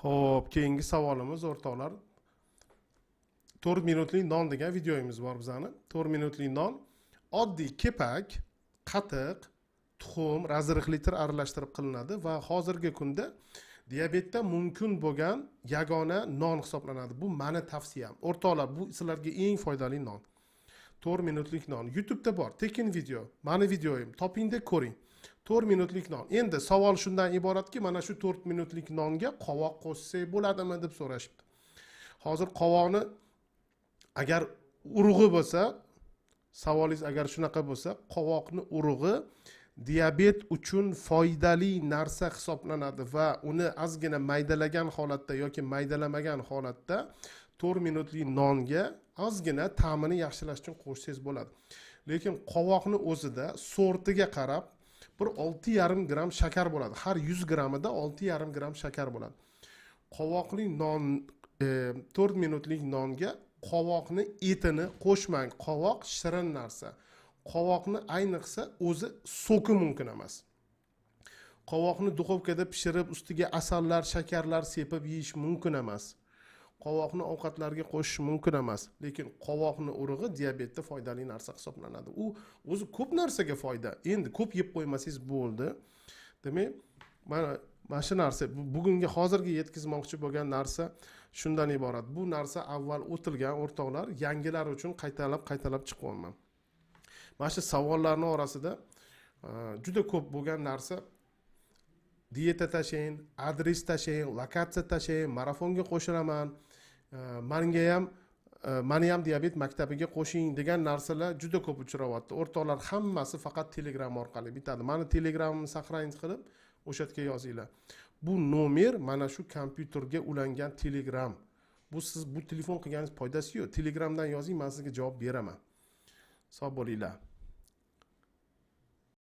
Ho'p, keyingi savolimiz, o'rtoqlar. 4 minutlik non degan videomiz bor bizani. 4 minutlik non oddiy kepak, qatiq, tuxum, разрыхлитель aralashtirib qilinadi va hozirgi kunda diabetda mumkin bo'lgan yagona non hisoblanadi. Bu mani tavsiyam, o'rtoqlar. Bu sizlarga eng foydali non, 4 minutlik non. YouTubeda bor tekin video, mani videoyim, topingda ko'ring, 4 minutlik non. Endi savol shundan iboratki, mana shu 4 minutlik nonga qovoq qo'shsak bo'ladimi, deb so'rashibdi. Hozir qovoqni agar urug'i bo'lsa, savolingiz agar shunaqa bo'lsa, qovoqni urug'i diabet uchun foydali narsa hisoblanadi va uni ozgina maydalagan holatda yoki maydalamagan holatda 4 minutlik nonga ozgina ta'mini yaxshilash uchun qo'shsangiz bo'ladi. Lekin qovoqni o'zida sortiga qarab bir 6,5 gramm shakar bo'ladi. Har 100 grammida 6,5 gramm shakar bo'ladi. Qovoqli non, 4 minutlik nonga qovoqni etini qo'shmang. Qovoq shirin narsa. Qovoqni ayniqsa o'zi соки mumkin emas. Qovoqni duxovkada pishirib, ustiga asallar, shakarlar sepib yeyish mumkin emas. Qovoqni ovqatlarga qo'shish mumkin emas. Lekin qovoqni urug'i diabetda foydali narsa hisoblanadi. U o'zi ko'p narsaga foyda. Endi ko'p yeb qo'ymasangiz bo'ldi. Demak, mana shu narsa, bugungi, hozirgi yetkazmoqchi bo'lgan narsa shundan iborat. Bu narsa avval o'tilgan, o'rtoqlar. Yangilar uchun qaytalab qaytalab chiqyapman. Mana shu savollarni orasida juda ko'p bo'lgan narsa: dieta tashlang, adres tashlang, lokatsiya tashlang, marafonga qo'shilaman, manga ham, mani ham diabet maktabiga qo'shing degan narsalar juda ko'p uchrayapti, o'rtoqlar. Hammasi faqat Telegram orqali bitadi. Mani Telegramimni сохранить qilib, o'sha yerga yozinglar. Bu nomer mana shu kompyuterga ulangan Telegram. Bu siz bu telefon qilganingiz foydasi yo'q. Telegramdan yozing, man sizga javob beraman. Sog' bo'linglar.